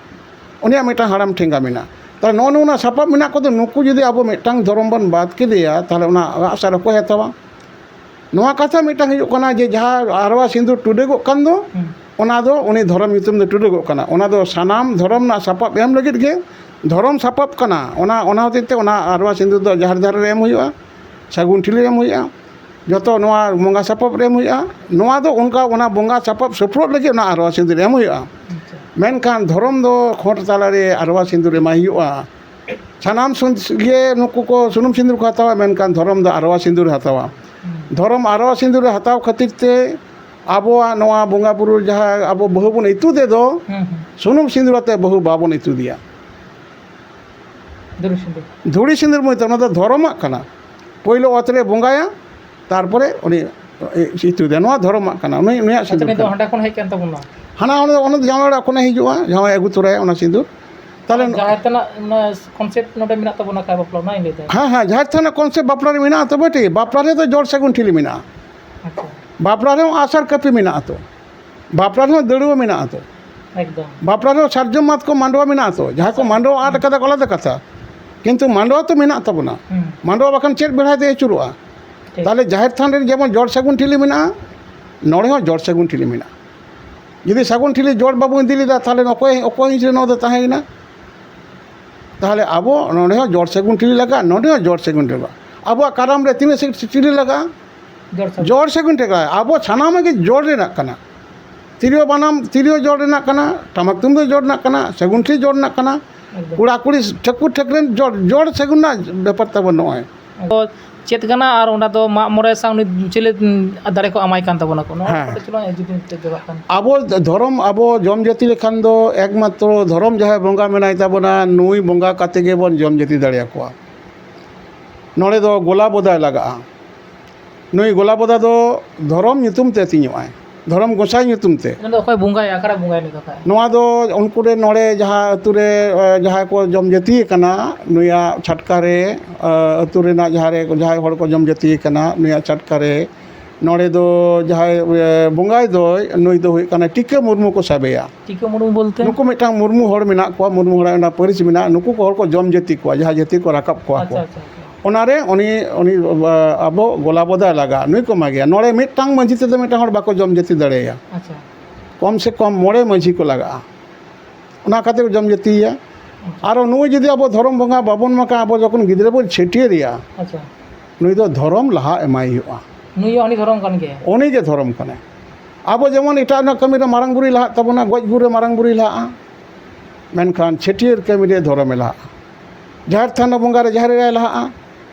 ᱩᱱᱤᱭᱟᱜ ᱢᱤᱫᱴᱟᱝ ᱦᱟᱲᱟᱢ ᱴᱷᱮᱸᱜᱟ ᱢᱮᱱᱟᱜᱼᱟ᱾ ᱛᱟᱦᱞᱮ ᱱᱚᱜᱼᱚ ᱱᱚᱣᱟ ᱥᱟᱯᱟᱵ ᱢᱮᱱᱟᱜ ᱠᱚᱫᱚ, ᱱᱩᱠᱩ ᱡᱩᱫᱤ ᱟᱵᱚ ᱢᱤᱫᱴᱟᱝ ᱫᱷᱚᱨᱚᱢ ᱵᱚᱱ ᱵᱟᱫ ᱠᱮᱫᱮᱭᱟ, ᱛᱟᱦᱞᱮ ᱚᱱᱟ ᱟᱜᱼᱥᱟᱨ ᱚᱠᱚᱭ ᱦᱟᱛᱟᱣᱟ? ᱱᱚᱣᱟ ᱠᱟᱛᱷᱟ ᱢᱤᱫᱴᱟᱝ ᱦᱩᱭᱩᱜ ᱠᱟᱱᱟ ᱡᱮ ᱡᱟᱦᱟᱸ ᱟᱨᱣᱟ ᱥᱤᱸᱫᱩᱨ ᱴᱩᱰᱟᱹᱜᱚᱜ ᱠᱟᱱ ᱫᱚ, ᱦᱩᱸ᱾ ᱚᱱᱟ ᱫᱚ ᱩᱱᱤ ᱫᱷᱚᱨᱚᱢ ᱧᱩᱛᱩᱢ ᱫᱚ ᱴᱩᱰᱟᱹᱜᱚᱜ ᱠᱟᱱᱟ᱾ ᱚᱱᱟ ᱫᱚ ᱥᱟᱱᱟᱢ ᱫᱷᱚᱨᱚᱢ ᱨᱮᱱᱟᱜ ᱥᱟᱯᱟᱵ ᱮᱢ ᱞᱟᱹᱜᱤᱫ ᱜᱮ ᱫᱷᱚᱨᱚᱢ ᱥᱟᱯᱟᱵ ᱠᱟᱱᱟ᱾ ᱚᱱᱟ ᱚᱱᱟ ᱦᱚᱛᱮᱡ ᱛᱮ ᱚᱱᱟ ᱟᱨᱣᱟ ᱥᱤᱸᱫᱩᱨ ᱫᱚ ᱡᱟᱦᱮᱨ ᱫᱷᱟᱨᱮ ᱨᱮ ᱮᱢ ᱦᱩᱭᱩᱜᱼᱟ, ᱥᱟᱹᱜᱩᱱ ᱴᱷᱤᱞᱤ ᱨᱮ ᱮᱢ ᱦᱩᱭᱩᱜᱼᱟ, ᱡᱚᱛᱚ ᱱᱚᱣᱟ ᱵᱚᱸᱜᱟ ᱥᱟᱯᱟᱵ ᱨᱮ ᱮᱢ ᱦᱩᱭᱩᱜᱼᱟ᱾ ᱱᱚᱣᱟ ᱫᱚ ᱚᱱᱠᱟ ᱚᱱᱟ ᱵᱚᱸᱜᱟ ᱥᱟᱯᱟᱵ ᱥᱳᱯᱨᱳᱫ ᱞᱟᱹᱜᱤᱫ ᱚᱱᱟ ᱟᱨᱣᱟ ᱥᱤᱸᱫᱩᱨ ᱮᱢ ᱦᱩᱭᱩᱜᱼᱟ᱾ ᱢᱮᱱᱠᱷᱟᱱ ᱫᱷᱚᱨᱚᱢ ᱫᱚ ᱠᱷᱚᱸᱰ ᱛᱟᱞᱟᱨᱮ ᱟᱨᱣᱟ ᱥᱤᱸᱫᱩᱨ ᱮᱢᱟᱭ ᱦᱩᱭᱩᱜᱼᱟ᱾ ᱥᱟᱱᱟᱢ ᱥᱩᱱ- ᱜᱮ ᱱᱩᱠᱩ ᱠᱚ ᱥᱩᱱᱩᱢ ᱥᱤᱸᱫᱩᱨ ᱠᱚ ᱦᱟᱛᱟᱣᱟ, ᱢᱮᱱᱠᱷᱟᱱ ᱫᱷᱚᱨᱚᱢ ᱫᱚ ᱟᱨᱣᱟ ᱥᱤᱸᱫᱩᱨ ᱮ ᱦᱟᱛᱟᱣᱟ᱾ ᱫᱷᱚᱨᱚᱢ ᱟᱨᱣᱟ ᱥᱤᱸᱫᱩᱨ ᱮ ᱦᱟᱛᱟᱣ ᱠᱷᱟᱹᱛᱤᱨ ᱛᱮ ᱟᱵᱚᱣᱟᱜ ᱱᱚᱣᱟ ᱵᱚᱸᱜᱟ ᱵᱩᱨᱩ ᱡᱟᱦᱟᱸ ᱟᱵᱚ ᱵᱟᱹᱦᱩ ᱵᱚᱱ ᱤᱛᱩᱫ ᱮᱫ ᱫᱚ, ᱦᱩᱸ, ᱦᱩᱸ᱾ ᱥᱩᱱᱩᱢ ᱥᱤᱸᱫᱩᱨ ᱟᱛᱮ ᱵᱟᱹᱦᱩ ᱵᱟᱵᱚᱱ ᱤᱛᱩᱫᱮᱭᱟ᱾ ᱫᱷᱩᱲᱤ ᱥᱤᱸᱫᱩᱨ᱾ ᱫᱷᱩᱲᱤ ᱥᱤᱸᱫᱩᱨ ᱢᱚᱛᱚ, ᱚᱱᱟ ᱫᱚ ᱫᱷᱚᱨᱚᱢᱟᱜ ᱠᱟᱱᱟ᱾ ᱯᱳᱭᱞᱳ ᱚᱛ ᱨᱮ ᱵᱚᱸᱜᱟᱭᱟ, ᱛᱟᱨᱯᱚᱨᱮ ᱩᱱᱤ ᱤᱛᱩᱫᱮᱭᱟ᱾ ᱱᱚᱣᱟ ᱫᱷᱚᱨᱚᱢᱟᱜ ᱠᱟᱱᱟ, ᱩᱱᱤ, ᱩᱱᱤᱭᱟᱜ ᱟᱪᱪᱷᱟ, ᱥᱤᱸᱫᱩᱨ ᱱᱤᱛᱚᱜ ᱠᱟᱱᱟ᱾ ᱦᱟᱸᱰᱮ ᱠᱷᱚᱱ ᱦᱮᱡ ᱠᱟᱱ ᱛᱟᱵᱚᱱᱟ᱾ ᱦᱟᱱᱟ ᱚᱱᱟ, ᱚᱱᱟ ᱫᱚ ᱡᱟᱶᱟᱭ ᱚᱲᱟᱜ ᱠᱷᱚᱱᱮ ᱦᱤᱡᱩᱜᱼᱟ, ᱡᱟᱶᱟᱭ ᱟᱹᱜᱩ ᱛᱚᱨᱟᱭᱟ ᱚᱱᱟ ᱥᱤᱸᱫᱩᱨ᱾ ᱛᱟᱦᱞᱮ ᱡᱟᱦᱮᱨ ᱛᱮᱱᱟᱜ ᱚᱱᱟ ᱠᱚᱱᱥᱮᱯᱴ ᱱᱚᱰᱮ ᱢᱮᱱᱟᱜ ᱛᱟᱵᱚᱱᱟ ᱠᱷᱟᱡ ᱵᱟᱯᱞᱟ, ᱚᱱᱟᱧ ᱞᱟᱹᱭᱫᱟ᱾ ᱦᱮᱸ, ᱦᱮᱸ, ᱡᱟᱦᱮᱨ ᱛᱷᱟᱱ ᱨᱮᱱᱟᱜ ᱠᱚᱱᱥᱮᱯᱴ ᱵᱟᱯᱞᱟ ᱨᱮ ᱢᱮᱱᱟᱜᱼᱟ ᱛᱚ ᱵᱮᱴᱤ, ᱵᱟᱯᱞᱟ ᱨᱮᱫᱚ ᱡᱚᱲ ᱥᱟᱹᱜᱩᱱ ᱴᱷᱤᱞᱤ ᱢᱮᱱᱟᱜᱼᱟ᱾ ᱟᱪᱪᱷᱟ᱾ ᱵᱟᱯᱞᱟ ᱨᱮᱦᱚᱸ ᱟᱥᱟᱨ ᱠᱟᱹᱯᱤ ᱢᱮᱱᱟᱜᱼᱟ ᱛᱚ, ᱵᱟᱯᱞᱟ ᱨᱮᱦᱚᱸ ᱫᱟᱹᱲᱩᱣᱟᱹ ᱢᱮᱱᱟᱜᱼᱟ ᱛᱚ, ᱮᱠᱫᱚᱢ᱾ ᱵᱟᱯᱞᱟ ᱨᱮᱦᱚᱸ ᱥᱟᱨᱡᱚᱢ ᱢᱟᱛᱠᱚᱢ ᱢᱟᱰᱣᱟ ᱢᱮᱱᱟᱜᱼᱟ ᱛᱚ, ᱡᱟᱦᱟᱸᱭ ᱠᱚ ᱟᱪᱪᱷᱟ᱾ ᱢᱟᱰᱣᱟ ᱟᱫ ᱠᱟᱫᱟ ᱠᱚ ᱟᱞᱟᱫᱟ ᱠᱟᱛᱷᱟ, ᱠᱤᱱᱛᱩ ᱢᱟᱰᱣᱟ ᱛᱚ ᱢᱮᱱᱟᱜ ᱛᱟᱵᱚᱱᱟ᱾ ᱦᱩᱸ᱾ ᱢᱟᱰᱣᱟ ᱵᱟᱠᱷᱟᱱ ᱪᱮᱫ ᱵᱮᱲᱦᱟᱭ ᱛᱮ ᱟᱹᱪᱩᱨᱚᱜᱼᱟ? ᱴᱷᱤᱠ᱾ ᱛᱟᱦᱞᱮ ᱡᱟᱦᱮᱨ ᱛᱷᱟᱱ ᱨᱮ ᱡᱮᱢᱚᱱ ᱡᱚᱲ ᱥᱟᱹᱜᱩᱱ ᱴᱷᱤᱞᱤ ᱢᱮᱱᱟᱜᱼᱟ, ᱱᱚᱰᱮ ᱦᱚᱸ ᱡᱚᱲ ᱥᱟᱹᱜᱩᱱ ᱴᱷᱤᱞᱤ ᱢᱮᱱᱟᱜᱼᱟ᱾ ᱡᱩᱫᱤ ᱥᱟᱹᱜᱩᱱ ᱴᱷᱤᱞᱤ ᱡᱚᱲ ᱵᱟᱵᱚᱱ ᱤᱫᱤ ᱞᱮᱫᱟ, ᱛᱟᱦᱞᱮ ᱚᱠᱚᱭ, ᱚᱠᱚᱭ ᱦᱤᱸᱥ ᱨᱮ ᱱᱚᱣᱟ ᱫᱚ ᱛᱟᱦᱮᱸᱭᱮᱱᱟ? ᱛᱟᱦᱞᱮ ᱟᱵᱚ ᱱᱚᱰᱮ ᱦᱚᱸ ᱡᱚᱲ ᱥᱟᱹᱜᱩᱱ ᱴᱷᱤᱞᱤ ᱞᱟᱜᱟᱜᱼᱟ, ᱱᱚᱰᱮ ᱦᱚᱸ ᱡᱚᱲ ᱥᱟᱹᱜᱩᱱ ᱴᱷᱤᱞᱤ ᱞᱟᱜᱟᱜᱼᱟ᱾ ᱟᱵᱚᱣᱟᱜ ᱠᱟᱨᱟᱢ ᱨᱮ ᱛᱤᱱᱟᱹᱜ ᱥᱮ-, ᱴᱷᱤᱞᱤ ᱞᱟᱜᱟᱜᱼᱟ? ᱡᱚᱲ ᱥᱟᱹᱜᱩᱱ᱾ ᱡᱚᱲ ᱥᱟᱹᱜᱩᱱ ᱴᱷᱤᱞᱤ ᱞᱟᱜᱟᱜᱼᱟ᱾ ᱟᱵᱚ ᱥᱟᱱᱟᱢᱟᱜ ᱜᱮ ᱡᱚᱲ ᱨᱮᱱᱟᱜ ᱠᱟᱱᱟ᱾ ᱛᱤᱨᱭᱳ ᱵᱟᱱᱟᱢ, ᱛᱤᱨᱭᱳ ᱡᱚᱲ ᱨᱮᱱᱟᱜ ᱠᱟᱱᱟ, ᱴᱟᱢᱟᱠ ᱛᱩᱢᱫᱟᱹᱜ ᱡᱚᱲ ᱨᱮᱱᱟᱜ ᱠᱟᱱᱟ, ᱥᱟᱹᱜᱩᱱ ᱴᱷᱤᱞᱤ ᱡᱚᱲ ᱨᱮᱱᱟᱜ ᱠᱟᱱᱟ, ᱮᱠᱫᱚᱢ᱾ ᱠᱚᱲᱟ ᱠᱩᱲᱤ ᱴᱷᱟᱹᱠᱩᱨ ᱴᱷᱟᱹᱠᱨᱮᱱ ᱡᱚᱲ, ᱡᱚᱲ ᱥᱟᱹᱜᱩᱱ ᱨᱮᱱᱟᱜ ᱵᱮᱯᱟᱨ ᱛᱟᱵᱚᱱ ᱱᱚᱜᱼᱚᱭ᱾ ᱪᱮᱫ ᱠᱟᱱᱟ ᱟᱨ ᱚᱱᱟ ᱫᱚ ᱢᱟᱜ ᱢᱚᱬᱮ ᱥᱟᱶ ᱩᱱᱤ ᱪᱤᱞᱤ ᱫᱟᱲᱮ ᱠᱚ ᱮᱢᱟᱭ ᱠᱟᱱ ᱛᱟᱵᱚᱱᱟ ᱠᱚ, ᱱᱚᱣᱟ ᱦᱮᱸ᱾ ᱠᱟᱹᱴᱤᱡ ᱪᱩᱞᱩᱝ ᱡᱩᱫᱤᱢ ᱞᱟᱹᱭ ᱧᱚᱜᱟᱜ ᱠᱷᱟᱱ᱾ ᱟᱵᱚ ᱫᱷᱚᱨᱚᱢ, ᱟᱵᱚ ᱡᱚᱢ ᱡᱟᱹᱛᱤ ᱞᱮᱠᱷᱟᱱ ᱫᱚ ᱮᱠᱢᱟᱛᱨᱚ ᱫᱷᱚᱨᱚᱢ ᱡᱟᱦᱟᱸᱭ ᱵᱚᱸᱜᱟ ᱢᱮᱱᱟᱭ ᱛᱟᱵᱚᱱᱟ, ᱱᱩᱭ ᱵᱚᱸᱜᱟ ᱠᱟᱛᱮ ᱜᱮᱵᱚᱱ ᱡᱚᱢ ᱡᱟᱹᱛᱤ ᱫᱟᱲᱮᱭᱟᱠᱚᱣᱟ᱾ ᱱᱚᱰᱮ ᱫᱚ ᱜᱚᱞᱟ ᱵᱚᱫᱟᱭ ᱞᱟᱜᱟᱜᱼᱟ᱾ ᱱᱩᱭ ᱜᱚᱞᱟ ᱵᱚᱫᱟ ᱫᱚ ᱫᱷᱚᱨᱚᱢ ᱧᱩᱛᱩᱢ ᱛᱮ ᱟᱹᱛᱤᱧᱚᱜᱼᱟᱭ, ᱫᱷᱚᱨᱚᱢ ᱜᱚᱸᱥᱟᱭ ᱧᱩᱛᱩᱢ ᱛᱮ᱾ ᱚᱱᱟ ᱫᱚ ᱚᱠᱚᱭ ᱵᱚᱸᱜᱟᱭᱟ, ᱚᱠᱟᱨᱮ ᱵᱚᱸᱜᱟᱭᱟ ᱱᱩᱭ ᱫᱚ ᱠᱷᱟᱡ? ᱱᱚᱣᱟ ᱫᱚ ᱩᱱᱠᱩ ᱨᱮᱱ ᱱᱚᱰᱮ ᱡᱟᱦᱟᱸ ᱟᱹᱛᱩ ᱨᱮ, ᱮ, ᱡᱟᱦᱟᱸᱭ ᱠᱚ ᱡᱚᱢ ᱡᱟᱹᱛᱤ ᱟᱠᱟᱱᱟ, ᱱᱩᱭᱟᱜ ᱪᱷᱟᱴᱠᱟ ᱨᱮ, ᱮ, ᱟᱹᱛᱩ ᱨᱮᱱᱟᱜ ᱡᱟᱦᱟᱸ ᱨᱮ, ᱡᱟᱦᱟᱸᱭ ᱦᱚᱲ ᱠᱚ ᱡᱚᱢ ᱡᱟᱹᱛᱤ ᱟᱠᱟᱱᱟ, ᱱᱩᱭᱟᱜ ᱪᱷᱟᱴᱠᱟ ᱨᱮ ᱱᱚᱰᱮ ᱫᱚ ᱡᱟᱦᱟᱸᱭ, ᱮ, ᱵᱚᱸᱜᱟᱭ ᱫᱚᱭ, ᱱᱩᱭ ᱫᱚ ᱦᱩᱭᱩᱜ ᱠᱟᱱᱟ ᱴᱤᱠᱟᱹ ᱢᱩᱨᱢᱩ ᱠᱚ ᱥᱟᱵᱮᱭᱟ᱾ ᱴᱤᱠᱟᱹ ᱢᱩᱨᱢᱩ ᱵᱚᱞᱛᱮ? ᱱᱩᱠᱩ ᱢᱤᱫᱴᱟᱝ ᱢᱩᱨᱢᱩ ᱦᱚᱲ ᱢᱮᱱᱟᱜ ᱠᱚᱣᱟ, ᱢᱩᱨᱢᱩ ᱦᱚᱲᱟᱜ ᱚᱱᱟ ᱯᱟᱹᱨᱤᱥ ᱢᱮᱱᱟᱜᱼᱟ, ᱱᱩᱠᱩ ᱠᱚ ᱦᱚᱲ ᱠᱚ ᱡᱚᱢ ᱡᱟᱹᱛᱤ ᱠᱚᱣᱟ, ᱡᱟᱦᱟᱸ ᱡᱟᱹᱛᱤ ᱠᱚ ᱨᱟᱠᱟᱵ ᱠᱚᱣᱟ ᱠᱚ᱾ ᱟᱪᱪᱷᱟ, ᱟᱪᱪᱷᱟ, ᱟᱪᱪᱷᱟ᱾ ᱚᱱᱟᱨᱮ ᱩᱱᱤ, ᱩᱱᱤ, ᱟ, ᱟᱵᱚ ᱜᱚᱞᱟ ᱵᱚᱫᱟᱭ ᱞᱟᱜᱟᱜᱼᱟ, ᱱᱩᱭ ᱠᱚ ᱮᱢᱟ ᱜᱮᱭᱟ᱾ ᱱᱚᱰᱮ ᱢᱤᱫᱴᱟᱝ ᱢᱟᱹᱡᱷᱤ ᱛᱮᱫᱚ ᱢᱤᱫᱴᱟᱝ ᱦᱚᱲ ᱵᱟᱠᱚ ᱡᱚᱢ ᱡᱟᱹᱛᱤ ᱫᱟᱲᱮᱭᱟᱭᱟ᱾ ᱟᱪᱪᱷᱟ᱾ ᱠᱚᱢ ᱥᱮ ᱠᱚᱢ ᱢᱚᱬᱮ ᱢᱟᱹᱡᱷᱤ ᱠᱚ ᱞᱟᱜᱟᱜᱼᱟ, ᱚᱱᱟ ᱠᱷᱟᱹᱛᱤᱨ ᱡᱚᱢ ᱡᱟᱹᱛᱤᱭᱮᱭᱟ᱾ ᱟᱨᱚ ᱱᱩᱭ ᱡᱩᱫᱤ ᱟᱵᱚ ᱫᱷᱚᱨᱚᱢ ᱵᱚᱸᱜᱟ ᱵᱟᱵᱚᱱ ᱮᱢᱟ ᱠᱟᱱᱟ, ᱟᱵᱚ ᱡᱚᱠᱷᱚᱱ ᱜᱤᱫᱽᱨᱟᱹ ᱵᱚᱱ ᱪᱷᱟᱹᱴᱭᱟᱹᱨᱮᱭᱟ, ᱟᱪᱪᱷᱟ᱾ ᱱᱩᱭ ᱫᱚ ᱫᱷᱚᱨᱚᱢ ᱞᱟᱦᱟ ᱮᱢᱟᱭ ᱦᱩᱭᱩᱜᱼᱟ᱾ ᱱᱩᱭ ᱦᱚᱸ ᱩᱱᱤ ᱫᱷᱚᱨᱚᱢ ᱠᱟᱱ ᱜᱮᱭᱟ᱾ ᱩᱱᱤ ᱜᱮ ᱫᱷᱚᱨᱚᱢ ᱠᱟᱱᱟᱭ᱾ ᱟᱵᱚ ᱡᱮᱢᱚᱱ ᱮᱴᱟᱜ ᱨᱮᱱᱟᱜ ᱠᱟᱹᱢᱤ ᱨᱮ ᱢᱟᱨᱟᱝ ᱵᱩᱨᱩᱭ ᱞᱟᱦᱟᱜ ᱛᱟᱵᱚᱱᱟ, ᱜᱚᱡ ᱜᱩᱨ ᱨᱮ ᱢᱟᱨᱟᱝ ᱵᱩᱨᱩᱭ ᱞᱟᱦᱟᱜᱼᱟ, ᱢᱮᱱᱠᱷᱟᱱ ᱪᱷᱟᱹᱴᱭᱟᱹᱨ ᱠᱟᱹᱢᱤ ᱨᱮ ᱫᱷᱚᱨᱚᱢᱮ ᱞᱟᱦᱟᱜᱼᱟ᱾ ᱡᱟᱦᱮᱨ ᱛᱷᱟᱱ ᱵᱚᱸᱜᱟ ᱨᱮ ᱡᱟᱦᱮᱨ ᱮᱨᱟᱭ ᱞᱟᱦᱟᱜᱼᱟ᱾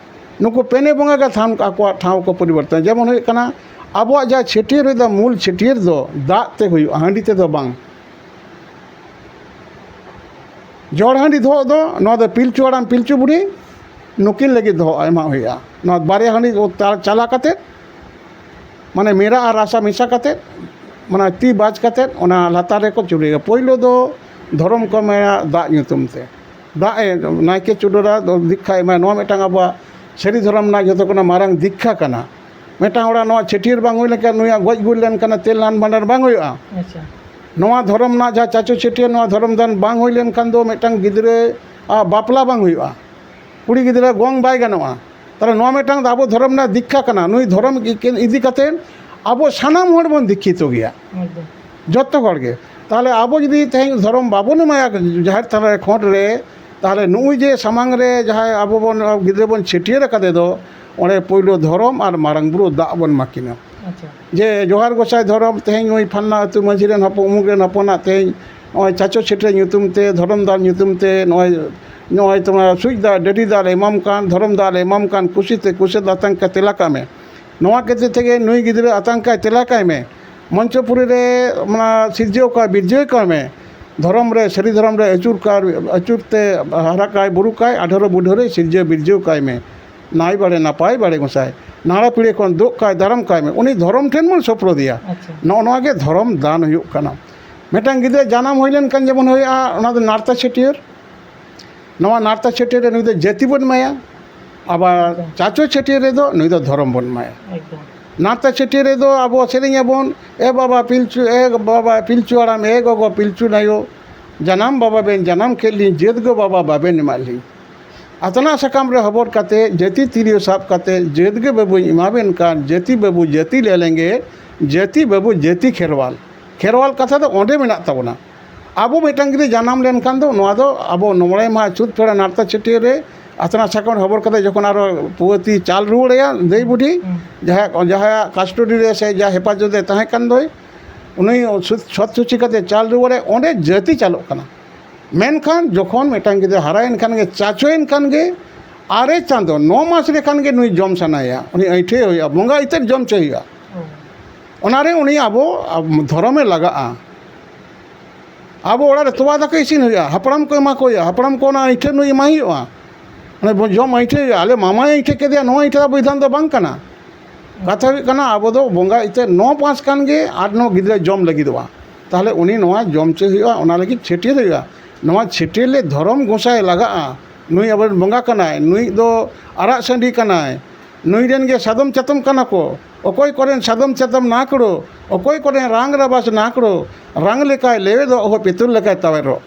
ᱱᱩᱠᱩ ᱯᱮᱱᱮ ᱵᱚᱸᱜᱟ ᱜᱮ ᱛᱷᱟᱱ, ᱟᱠᱚᱣᱟᱜ ᱴᱷᱟᱶ ᱠᱚ ᱯᱚᱨᱤᱵᱚᱨᱛᱚᱱ᱾ ᱡᱮᱢᱚᱱ ᱦᱩᱭᱩᱜ ᱠᱟᱱᱟ, ᱟᱵᱚᱣᱟᱜ ᱡᱟᱦᱟᱸ ᱪᱷᱟᱹᱴᱭᱟᱹᱨ ᱦᱩᱭᱩᱜ ᱫᱚ, ᱢᱩᱞ ᱪᱷᱟᱹᱴᱭᱟᱹᱨ ᱫᱚ ᱫᱟᱜ ᱛᱮ ᱦᱩᱭᱩᱜᱼᱟ, ᱦᱟᱺᱰᱤ ᱛᱮᱫᱚ ᱵᱟᱝ᱾ ᱡᱚᱲ ᱦᱟᱺᱰᱤ ᱫᱚᱦᱚ ᱫᱚ, ᱱᱚᱣᱟ ᱫᱚ ᱯᱤᱞᱪᱩ ᱦᱟᱲᱟᱢ ᱯᱤᱞᱪᱩ ᱵᱩᱲᱦᱤ ᱱᱩᱠᱤᱱ ᱞᱟᱹᱜᱤᱫ ᱫᱚᱦᱚ ᱮᱢᱟᱜ ᱦᱩᱭᱩᱜᱼᱟ᱾ ᱱᱚᱣᱟ ᱵᱟᱨᱭᱟ ᱦᱟᱺᱰᱤ ᱪᱟ-, ᱪᱟᱞᱟ ᱠᱟᱛᱮᱫ, ᱢᱟᱱᱮ ᱢᱮᱨᱟ ᱟᱨ ᱨᱟᱥᱟ ᱢᱮᱥᱟ ᱠᱟᱛᱮᱫ, ᱢᱟᱱᱮ ᱛᱤ ᱵᱟᱡᱽ ᱠᱟᱛᱮᱫ ᱚᱱᱟ ᱞᱟᱛᱟᱨ ᱨᱮᱠᱚ ᱪᱩᱨᱩᱡᱟ᱾ ᱯᱳᱭᱞᱳ ᱫᱚ ᱫᱷᱚᱨᱚᱢ ᱠᱚ ᱮᱢᱟᱭᱟ ᱫᱟᱜ ᱧᱩᱛᱩᱢ ᱛᱮ, ᱫᱟᱜ ᱮ ᱱᱟᱭᱠᱮ ᱪᱩᱰᱟᱹᱨᱟ, ᱫᱚ ᱫᱤᱠᱠᱷᱟ ᱮᱢᱟᱭ᱾ ᱱᱚᱣᱟ ᱢᱤᱫᱴᱟᱝ ᱟᱵᱚᱣᱟᱜ ᱥᱟᱹᱨᱤ ᱫᱷᱚᱨᱚᱢ ᱨᱮᱱᱟᱜ ᱡᱚᱛᱚ ᱠᱷᱚᱱᱟᱜ ᱢᱟᱨᱟᱝ ᱫᱤᱠᱠᱷᱟ ᱠᱟᱱᱟ᱾ ᱢᱤᱫᱴᱟᱝ ᱦᱚᱲᱟᱜ ᱱᱚᱣᱟ ᱪᱷᱟᱹᱴᱭᱟᱹᱨ ᱵᱟᱝ ᱦᱩᱭ ᱞᱮᱱᱠᱷᱟᱱ, ᱱᱩᱭᱟᱜ ᱜᱚᱡ ᱜᱩᱨ ᱞᱮᱱᱠᱷᱟᱱ ᱛᱮᱞ ᱞᱟᱱ ᱵᱷᱟᱸᱰᱟᱨ ᱵᱟᱝ ᱦᱩᱭᱩᱜᱼᱟ᱾ ᱟᱪᱪᱷᱟ᱾ ᱱᱚᱣᱟ ᱫᱷᱚᱨᱚᱢ ᱨᱮᱱᱟᱜ ᱡᱟᱦᱟᱸ ᱪᱟᱪᱳ ᱪᱷᱟᱹᱴᱭᱟᱹᱨ, ᱱᱚᱣᱟ ᱫᱷᱚᱨᱚᱢ ᱫᱟᱱ ᱵᱟᱝ ᱦᱩᱭ ᱞᱮᱱᱠᱷᱟᱱ ᱫᱚ ᱢᱤᱫᱴᱟᱝ ᱜᱤᱫᱽᱨᱟᱹ ᱟᱜ ᱵᱟᱯᱞᱟ ᱵᱟᱝ ᱦᱩᱭᱩᱜᱼᱟ, ᱠᱩᱲᱤ ᱜᱤᱫᱽᱨᱟᱹ ᱜᱚᱝ ᱵᱟᱭ ᱜᱟᱱᱚᱜᱼᱟ᱾ ᱛᱟᱦᱚᱞᱮ ᱱᱚᱣᱟ ᱢᱤᱫᱴᱟᱝ ᱫᱚ ᱟᱵᱚ ᱫᱷᱚᱨᱚᱢ ᱨᱮᱱᱟᱜ ᱫᱤᱠᱠᱷᱟ ᱠᱟᱱᱟ᱾ ᱱᱩᱭ ᱫᱷᱚᱨᱚᱢ ᱤᱫᱤ ᱠᱟᱛᱮᱫ ᱟᱵᱚ ᱥᱟᱱᱟᱢ ᱦᱚᱲ ᱵᱚᱱ ᱫᱤᱠᱠᱷᱤᱛᱚ ᱜᱮᱭᱟ, ᱮᱠᱫᱚᱢ᱾ ᱡᱚᱛᱚ ᱦᱚᱲ ᱜᱮ᱾ ᱛᱟᱦᱚᱞᱮ ᱟᱵᱚ ᱡᱩᱫᱤ ᱛᱮᱦᱮᱧ ᱫᱷᱚᱨᱚᱢ ᱵᱟᱵᱚᱱ ᱮᱢᱟᱭᱟ ᱡᱟᱦᱮᱨ ᱛᱷᱟᱱ ᱨᱮ, ᱠᱷᱚᱸᱰ ᱨᱮ, ᱛᱟᱦᱚᱞᱮ ᱱᱩᱜᱼᱩᱭ ᱡᱮ ᱥᱟᱢᱟᱝ ᱨᱮ ᱡᱟᱦᱟᱸᱭ ᱟᱵᱚ ᱵᱚᱱ, ᱜᱤᱫᱽᱨᱟᱹ ᱵᱚᱱ ᱪᱷᱟᱹᱴᱭᱟᱹᱨ ᱟᱠᱟᱫᱮ ᱫᱚ, ᱚᱸᱰᱮ ᱯᱳᱭᱞᱳ ᱫᱷᱚᱨᱚᱢ ᱟᱨ ᱢᱟᱨᱟᱝ ᱵᱩᱨᱩ ᱫᱟᱜ ᱵᱚᱱ ᱮᱢᱟ ᱠᱤᱱᱟ᱾ ᱟᱪᱪᱷᱟ᱾ ᱡᱮ ᱡᱚᱦᱟᱨ ᱜᱚᱸᱥᱟᱭ ᱫᱷᱚᱨᱚᱢ, ᱛᱮᱦᱮᱧ ᱱᱩᱭ ᱯᱷᱟᱞᱱᱟ ᱟᱹᱛᱩ ᱢᱟᱹᱡᱷᱤ ᱨᱮᱱ ᱦᱚᱯᱚᱱ, ᱩᱢᱩᱠ ᱨᱮᱱ ᱦᱚᱯᱚᱱᱟᱜ ᱛᱮᱦᱮᱧ ᱱᱚᱜᱼᱚᱭ ᱪᱟᱪᱳ ᱪᱷᱟᱹᱴᱭᱟᱹᱨ ᱧᱩᱛᱩᱢ ᱛᱮ, ᱫᱷᱚᱨᱚᱢ ᱫᱟᱱ ᱧᱩᱛᱩᱢ ᱛᱮ, ᱱᱚᱜᱼᱚᱭ, ᱱᱚᱜᱼᱚᱭ ᱛᱳᱢᱟᱨ ᱥᱩᱡ ᱫᱟᱜ, ᱰᱟᱹᱰᱤ ᱫᱟᱜ ᱞᱮ ᱮᱢᱟᱢ ᱠᱟᱱ, ᱫᱷᱚᱨᱚᱢ ᱫᱟᱜ ᱞᱮ ᱮᱢᱟᱢ ᱠᱟᱱ, ᱠᱩᱥᱤᱛᱮ ᱠᱩᱥᱤ ᱟᱛᱟᱝ ᱠᱟᱛᱮ ᱛᱮᱞᱟ ᱠᱟᱜ ᱢᱮ᱾ ᱱᱚᱣᱟ ᱠᱷᱟᱹᱛᱤᱨ ᱛᱮᱜᱮ ᱱᱩᱭ ᱜᱤᱫᱽᱨᱟᱹ ᱟᱛᱟᱝ ᱠᱟᱭ ᱛᱮᱞᱟ ᱠᱟᱭ ᱢᱮ᱾ ᱢᱚᱧᱪᱚᱯᱩᱨᱤ ᱨᱮ ᱚᱱᱟ ᱥᱤᱨᱡᱟᱹᱣ ᱠᱟᱭ, ᱵᱤᱨᱡᱟᱹᱣ ᱠᱟᱭ ᱢᱮ᱾ ᱫᱷᱚᱨᱚᱢ ᱨᱮ, ᱥᱟᱹᱨᱤ ᱫᱷᱚᱨᱚᱢ ᱨᱮ ᱟᱹᱪᱩᱨ ᱠᱟᱭ, ᱟᱹᱪᱩᱨ ᱛᱮ ᱦᱟᱨᱟ ᱠᱟᱭ, ᱵᱩᱨᱩ ᱠᱟᱭ, ᱟᱴᱷᱟᱨᱚ ᱵᱩᱰᱷᱟᱹ ᱨᱮ ᱥᱤᱨᱡᱟᱹᱣ ᱵᱤᱨᱡᱟᱹᱣ ᱠᱟᱭ ᱢᱮ᱾ ᱱᱟᱭ ᱵᱟᱲᱮ ᱱᱟᱯᱟᱭ ᱵᱟᱲᱮ ᱜᱚᱸᱥᱟᱭ, ᱱᱟᱲᱟ ᱯᱤᱲᱟᱹ ᱠᱷᱚᱱ ᱫᱩᱜ ᱠᱟᱭ ᱫᱟᱨᱟᱢ ᱠᱟᱭ ᱢᱮ᱾ ᱩᱱᱤ ᱫᱷᱚᱨᱚᱢ ᱴᱷᱮᱱ ᱵᱚᱱ ᱥᱳᱯᱨᱳᱫᱮᱭᱟ᱾ ᱟᱪᱪᱷᱟ᱾ ᱱᱚᱜᱼᱚ ᱱᱚᱣᱟ ᱜᱮ ᱫᱷᱚᱨᱚᱢ ᱫᱟᱱ ᱦᱩᱭᱩᱜ ᱠᱟᱱᱟ᱾ ᱢᱤᱫᱴᱟᱝ ᱜᱤᱫᱽᱨᱟᱹ ᱡᱟᱱᱟᱢ ᱦᱩᱭ ᱞᱮᱱᱠᱷᱟᱱ ᱡᱮᱢᱚᱱ ᱦᱩᱭᱩᱜᱼᱟ, ᱚᱱᱟ ᱫᱚ ᱱᱟᱨᱛᱟ ᱪᱷᱟᱹᱴᱭᱟᱹᱨ᱾ ᱱᱚᱣᱟ ᱱᱟᱨᱛᱟ ᱪᱷᱟᱹᱴᱭᱟᱹᱨ ᱨᱮ ᱱᱩᱭ ᱫᱚ ᱡᱟᱹᱛᱤ ᱵᱚᱱ ᱮᱢᱟᱭᱟ, ᱟᱵᱟᱨ ᱮᱠᱫᱚᱢ᱾ ᱪᱟᱪᱳ ᱪᱷᱟᱹᱴᱭᱟᱹᱨ ᱨᱮᱫᱚ ᱱᱩᱭ ᱫᱚ ᱫᱷᱚᱨᱚᱢ ᱵᱚᱱ ᱮᱢᱟᱭᱟ᱾ ᱮᱠᱫᱚᱢ᱾ ᱱᱟᱨᱛᱟ ᱪᱷᱟᱹᱴᱭᱟᱹᱨ ᱨᱮᱫᱚ ᱟᱵᱚ ᱥᱮᱨᱮᱧ ᱟᱵᱚᱱ, "ᱮ ᱵᱟᱵᱟ ᱯᱤᱞᱪᱩ, ᱮ ᱵᱟᱵᱟ ᱯᱤᱞᱪᱩ ᱦᱟᱲᱟᱢ, ᱮ ᱜᱚᱜᱚ ᱯᱤᱞᱪᱩ ᱟᱭᱳ, ᱡᱟᱱᱟᱢ ᱵᱟᱵᱟ ᱵᱮᱱ ᱡᱟᱱᱟᱢ ᱠᱮᱫ ᱞᱤᱧ, ᱡᱟᱹᱛ ᱜᱚ ᱵᱟᱵᱟ ᱵᱟᱵᱮᱱ ᱮᱢᱟᱫ ᱞᱤᱧ᱾" ᱟᱛᱱᱟᱜ ᱥᱟᱠᱟᱢ ᱨᱮ ᱦᱚᱵᱚᱨ ᱠᱟᱛᱮ, ᱡᱟᱹᱛᱤ ᱛᱤᱨᱭᱳ ᱥᱟᱵ ᱠᱟᱛᱮ, ᱡᱟᱹᱛ ᱜᱮ ᱵᱟᱹᱵᱩᱧ ᱮᱢᱟᱵᱮᱱ ᱠᱟᱱ, ᱡᱟᱹᱛᱤ ᱵᱟᱹᱵᱩ ᱡᱟᱹᱛᱤ ᱞᱮ ᱞᱮᱸᱜᱮ, ᱡᱟᱹᱛᱤ ᱵᱟᱹᱵᱩ ᱡᱟᱹᱛᱤ ᱠᱷᱮᱨᱣᱟᱞ᱾ ᱠᱷᱮᱨᱣᱟᱞ ᱠᱟᱛᱷᱟ ᱫᱚ ᱚᱸᱰᱮ ᱢᱮᱱᱟᱜ ᱛᱟᱵᱚᱱᱟ᱾ ᱟᱵᱚ ᱢᱤᱫᱴᱟᱝ ᱜᱤᱫᱽᱨᱟᱹ ᱡᱟᱱᱟᱢ ᱞᱮᱱᱠᱷᱟᱱ ᱫᱚ ᱱᱚᱣᱟ ᱫᱚ ᱟᱵᱚ ᱢᱚᱬᱮ ᱢᱟᱦᱟ ᱪᱷᱩᱛ ᱯᱷᱮᱲᱟ ᱱᱟᱲᱛᱟ ᱪᱷᱟᱹᱴᱭᱟᱹᱨ ᱨᱮ ᱟᱛᱱᱟ ᱥᱟᱠᱟᱢ ᱦᱚᱵᱚᱨ ᱠᱟᱛᱮ ᱡᱚᱠᱷᱚᱱ ᱟᱨᱚ ᱯᱩᱣᱟᱹᱛᱤ ᱪᱟᱞ ᱨᱩᱣᱟᱹᱲ ᱟᱭᱟ ᱫᱟᱹᱭ ᱵᱩᱰᱷᱤ, ᱦᱩᱸ᱾ ᱡᱟᱦᱟᱸᱭᱟᱜ, ᱡᱟᱦᱟᱸᱭᱟᱜ ᱠᱟᱥᱴᱚᱰᱤ ᱨᱮ ᱥᱮ ᱡᱟᱦᱟᱸ ᱦᱮᱯᱟᱡᱚᱛ ᱨᱮ ᱛᱟᱦᱮᱸ ᱠᱟᱱ ᱫᱚᱭ, ᱩᱱᱤ ᱥᱩ-, ᱥᱚᱛ ᱥᱩᱪᱤ ᱠᱟᱛᱮ ᱪᱟᱞ ᱨᱩᱣᱟᱹᱲᱟᱭ, ᱚᱸᱰᱮ ᱡᱟᱹᱛᱤ ᱪᱟᱞᱚᱜ ᱠᱟᱱᱟ᱾ ᱢᱮᱱᱠᱷᱟᱱ ᱡᱚᱠᱷᱚᱱ ᱢᱤᱫᱴᱟᱝ ᱜᱤᱫᱽᱨᱟᱹ ᱦᱟᱨᱟᱭᱮᱱ ᱠᱷᱟᱱ ᱜᱮ, ᱪᱟᱪᱚᱭᱮᱱ ᱠᱷᱟᱱ ᱜᱮ, ᱟᱨᱮ ᱪᱟᱸᱫᱚ, ᱱᱚ ᱢᱟᱥ ᱞᱮᱠᱷᱟᱱ ᱜᱮ ᱱᱩᱭ ᱡᱚᱢ ᱥᱟᱱᱟᱭᱮᱭᱟ, ᱩᱱᱤ ᱟᱹᱭᱴᱷᱟᱹᱭ ᱦᱩᱭᱩᱜᱼᱟ, ᱵᱚᱸᱜᱟ ᱤᱛᱟᱹᱨ ᱡᱚᱢ ᱦᱚᱪᱚᱭ ᱦᱩᱭᱩᱜᱼᱟ᱾ ᱚᱱᱟᱨᱮ ᱩᱱᱤ ᱟᱵᱚ, ᱟᱵᱚ ᱫᱷᱚᱨᱚᱢᱮ ᱞᱟᱜᱟᱜᱼᱟ᱾ ᱟᱵᱚ ᱚᱲᱟᱜ ᱨᱮ ᱛᱚᱣᱟ ᱫᱟᱠᱟ ᱤᱥᱤᱱ ᱦᱩᱭᱩᱜᱼᱟ, ᱦᱟᱯᱲᱟᱢ ᱠᱚ ᱮᱢᱟ ᱠᱚ ᱦᱩᱭᱩᱜᱼᱟ, ᱦᱟᱯᱲᱟᱢ ᱠᱚ ᱚᱱᱟ ᱟᱹᱭᱴᱷᱟᱹ ᱱᱩᱭ ᱮᱢᱟᱭ ᱦᱩᱭᱩᱜᱼᱟ᱾ ᱚᱱᱟ ᱵᱚ-, ᱡᱚᱢ ᱟᱹᱭᱴᱷᱟᱹ ᱦᱩᱭᱩᱜᱼᱟ, ᱟᱞᱮ ᱢᱟᱢᱟᱭ ᱟᱹᱭᱴᱷᱟᱹ ᱠᱮᱫᱮᱭᱟ, ᱱᱚᱣᱟ ᱟᱹᱭᱴᱷᱟᱹ ᱫᱚ ᱵᱤᱫᱷᱟᱱ ᱫᱚ ᱵᱟᱝ ᱠᱟᱱᱟ᱾ ᱠᱟᱛᱷᱟ ᱦᱩᱭᱩᱜ ᱠᱟᱱᱟ, ᱟᱵᱚ ᱫᱚ ᱵᱚᱸᱜᱟ ᱤᱛᱟᱹ ᱱᱚ ᱯᱟᱸᱪ ᱠᱷᱟᱱ ᱜᱮ ᱟᱨ ᱱᱚᱣᱟ ᱜᱤᱫᱽᱨᱟᱹ ᱡᱚᱢ ᱞᱟᱹᱜᱤᱫᱚᱜᱼᱟ᱾ ᱛᱟᱦᱚᱞᱮ ᱩᱱᱤ ᱱᱚᱣᱟ ᱡᱚᱢ ᱦᱚᱪᱚᱭ ᱦᱩᱭᱩᱜᱼᱟ, ᱚᱱᱟ ᱞᱟᱹᱜᱤᱫ ᱪᱷᱟᱹᱴᱭᱟᱹᱨ ᱦᱩᱭᱩᱜᱼᱟ᱾ ᱱᱚᱣᱟ ᱪᱷᱟᱹᱴᱭᱟᱹᱨ ᱞᱮ ᱫᱷᱚᱨᱚᱢ ᱜᱚᱸᱥᱟᱭ ᱞᱟᱜᱟᱜᱼᱟ, ᱱᱩᱭ ᱟᱵᱚᱨᱮᱱ ᱵᱚᱸᱜᱟ ᱠᱟᱱᱟᱭ, ᱱᱩᱭ ᱫᱚ ᱟᱨᱟᱜ ᱥᱟᱺᱰᱤ ᱠᱟᱱᱟᱭ, ᱱᱩᱭ ᱨᱮᱱ ᱜᱮ ᱥᱟᱫᱚᱢ ᱪᱟᱛᱚᱢ ᱠᱟᱱᱟ ᱠᱚ, ᱚᱠᱚᱭ ᱠᱚᱨᱮᱱ ᱥᱟᱫᱚᱢ ᱪᱟᱛᱚᱢ ᱱᱟᱠᱲᱚ, ᱚᱠᱚᱭ ᱠᱚᱨᱮᱱ ᱨᱟᱝ ᱨᱟᱵᱟᱥ ᱱᱟᱠᱲᱚ, ᱨᱟᱝ ᱞᱮᱠᱟᱭ ᱞᱮᱣᱮᱫᱚᱜ ᱦᱚᱸ ᱯᱤᱛᱩᱞ ᱞᱮᱠᱟᱭ ᱛᱟᱣᱮᱨᱚᱜ᱾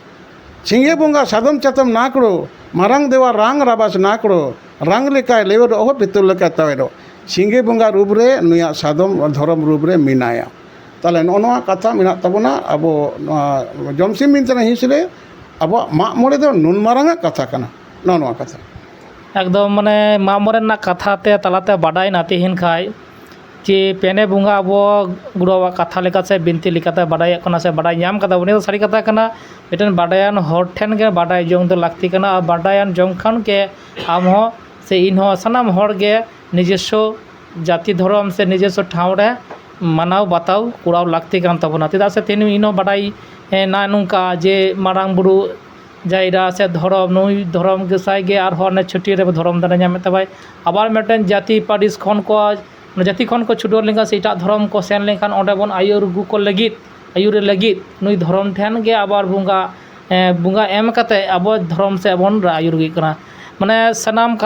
ᱥᱤᱸᱜᱮ ᱵᱚᱸᱜᱟ ᱥᱟᱫᱚᱢ ᱪᱟᱛᱚᱢ ᱱᱟᱠᱲᱚ, ᱢᱟᱨᱟᱝ ᱫᱮᱣᱟ ᱨᱟᱝ ᱨᱟᱵᱟᱥ ᱱᱟᱠᱲᱚ, ᱨᱟᱝ ᱞᱮᱠᱟᱭ ᱞᱮᱣᱮᱫᱚᱜ ᱦᱚᱸ ᱯᱤᱛᱩᱞ ᱞᱮᱠᱟᱭ ᱛᱟᱣᱮᱨᱚᱜ᱾ ᱥᱤᱸᱜᱮ ᱵᱚᱸᱜᱟ ᱨᱩᱯ ᱨᱮ ᱱᱩᱭᱟᱜ ᱥᱟᱫᱚᱢ ᱫᱷᱚᱨᱚᱢ ᱨᱩᱯ ᱨᱮ ᱢᱮᱱᱟᱭᱟ᱾ ᱛᱟᱦᱚᱞᱮ ᱱᱚᱜᱼᱚ ᱱᱚᱣᱟ ᱠᱟᱛᱷᱟ ᱢᱮᱱᱟᱜ ᱛᱟᱵᱚᱱᱟ ᱟᱵᱚ ᱱᱚᱣᱟ ᱡᱚᱢᱥᱤᱢ ᱵᱤᱱᱛᱤ ᱨᱮᱱᱟᱜ ᱦᱤᱸᱥ ᱨᱮ, ᱟᱵᱚᱣᱟᱜ ᱢᱟᱜ ᱢᱚᱬᱮ ᱫᱚ ᱱᱩᱱ ᱢᱟᱨᱟᱝ ᱟᱜ ᱠᱟᱛᱷᱟ ᱠᱟᱱᱟ᱾ ᱱᱚᱜᱼᱚ ᱱᱚᱣᱟ ᱠᱟᱛᱷᱟ᱾ ᱮᱠᱫᱚᱢ, ᱢᱟᱱᱮ, ᱢᱟᱜ ᱢᱚᱬᱮ ᱨᱮᱱᱟᱜ ᱠᱟᱛᱷᱟ ᱛᱮ ᱛᱟᱞᱟᱛᱮ ᱵᱟᱰᱟᱭᱮᱱᱟ ᱛᱮᱦᱮᱧ ᱠᱷᱟᱡ ᱡᱮ ᱯᱮᱱᱮ ᱵᱚᱸᱜᱟ ᱟᱵᱚ ᱜᱩᱨᱩ ᱵᱟᱵᱟᱣᱟᱜ ᱠᱟᱛᱷᱟ ᱞᱮᱠᱟ ᱥᱮ ᱵᱤᱱᱛᱤ ᱞᱮᱠᱟᱛᱮ ᱵᱟᱰᱟᱭᱚᱜ ᱠᱟᱱᱟ ᱥᱮ ᱵᱟᱰᱟᱭ ᱧᱟᱢ ᱠᱟᱫᱟ ᱵᱚᱱ, ᱱᱤᱭᱟᱹ ᱫᱚ ᱥᱟᱹᱨᱤ ᱠᱟᱛᱷᱟ ᱠᱟᱱᱟ᱾ ᱢᱤᱫᱴᱮᱱ ᱵᱟᱰᱟᱭᱟᱱ ᱦᱚᱲ ᱴᱷᱮᱱ ᱜᱮ ᱵᱟᱰᱟᱭ ᱡᱚᱝ ᱫᱚ ᱞᱟᱹᱠᱛᱤ ᱠᱟᱱᱟ, ᱟᱨ ᱵᱟᱰᱟᱭᱟᱱ ᱡᱚᱝ ᱠᱷᱟᱱ ᱜᱮ ᱟᱢ ᱦᱚᱸ ᱥᱮ ᱤᱧ ᱦᱚᱸ, ᱥᱟᱱᱟᱢ ᱦᱚᱲ ᱜᱮ ᱱᱤᱡᱮᱥᱥᱚ ᱡᱟᱹᱛᱤ ᱫᱷᱚᱨᱚᱢ ᱥᱮ ᱱᱤᱡᱮᱥᱥᱚ ᱴᱷᱟᱶ ᱨᱮ ᱢᱟᱱᱟᱣ ᱵᱟᱛᱟᱣ ᱠᱚᱨᱟᱣ ᱞᱟᱹᱠᱛᱤ ᱠᱟᱱ ᱛᱟᱵᱚᱱᱟ᱾ ᱪᱮᱫᱟᱜ ᱥᱮ ᱛᱮᱦᱮᱧ ᱤᱧ ᱦᱚᱸ ᱵᱟᱰᱟᱭ, ᱮ, ᱱᱟ ᱱᱚᱝᱠᱟ ᱡᱮ ᱢᱟᱨᱟᱝ ᱵᱩᱨᱩ ᱡᱟᱭᱨᱟ ᱥᱮ ᱫᱷᱚᱨᱚᱢ, ᱱᱩᱭ ᱫᱷᱚᱨᱚᱢ ᱜᱚᱸᱥᱟᱭ ᱜᱮ ᱟᱨᱦᱚᱸ ᱚᱱᱮ ᱪᱷᱟᱹᱴᱭᱟᱹᱨ ᱨᱮ ᱫᱷᱚᱨᱚᱢ ᱫᱟᱲᱮ ᱧᱟᱢᱮᱫ ᱛᱟᱵᱚᱱᱟᱭ᱾ ᱟᱵᱟᱨ ᱢᱤᱫᱴᱮᱱ ᱡᱟᱹᱛᱤ ᱯᱟᱹᱨᱤᱥ ᱠᱷᱚᱱ ᱠᱚ, ᱡᱟᱹᱛᱤ ᱠᱷᱚᱱ ᱠᱚ ᱪᱷᱩᱰᱟᱹᱨ ᱞᱮᱱᱠᱷᱟᱱ ᱥᱮ ᱮᱴᱟᱜ ᱫᱷᱚᱨᱚᱢ ᱠᱚ ᱥᱮᱱ ᱞᱮᱱᱠᱷᱟᱱ ᱚᱸᱰᱮ ᱵᱚᱱ ᱟᱹᱭᱩᱨ ᱟᱹᱜᱩ ᱠᱚ ᱞᱟᱹᱜᱤᱫ, ᱟᱹᱭᱩᱨ ᱞᱟᱹᱜᱤᱫ ᱱᱩᱭ ᱫᱷᱚᱨᱚᱢ ᱴᱷᱮᱱ ᱜᱮ ᱟᱵᱟᱨ ᱵᱚᱸᱜᱟ, ᱮ, ᱵᱚᱸᱜᱟ ᱮᱢ ᱠᱟᱛᱮ ᱟᱵᱚ ᱫᱷᱚᱨᱚᱢ ᱥᱮᱫ ᱵᱚᱱ ᱟᱹᱭᱩᱨ ᱟᱹᱜᱩᱭᱮᱫ ᱠᱟᱱᱟ᱾ ᱢᱟᱱᱮ ᱥᱟᱱᱟᱢ